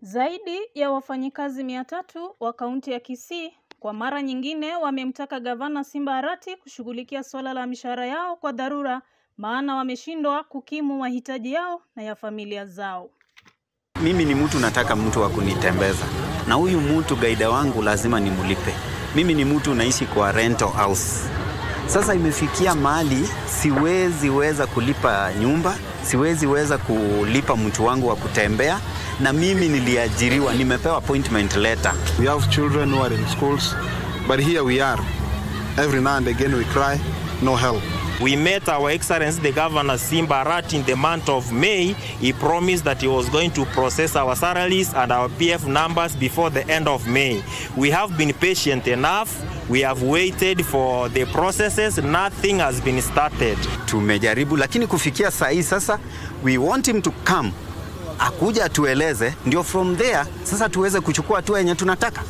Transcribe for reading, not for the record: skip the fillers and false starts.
Zaidi ya wafanyikazi 300 wa kaunti ya Kisii kwa mara nyingine wamemtaka Gavana Simba Arati kushughulikia swala la mishahara yao kwa dharura, maana wameshindwa kukimu mahitaji yao na ya familia zao. Mimi ni mtu nataka mtu wa kunitembeza, na huyu mtu guide wangu lazima nimlipe. Mimi ni mtu naishi kwa rental house. Sasa imefikia mahali siwezi weza kulipa nyumba, siwezi weza kulipa mtu wangu wa kutembea, na mimi niliajiriwa, nimepewa appointment letter. We have children who are in schools, but here we are. Every now and again we cry, no help. We met our Excellency the Governor Simba Arati in the month of May. He promised that he was going to process our salaries and our PF numbers before the end of May. We have been patient enough. We have waited for the processes. Nothing has been started. Tumejaribu, lakini kufikia saa hii sasa we want him to come, akuja atueleze, ndio from there sasa tuweze kuchukua hatua yenye tunataka.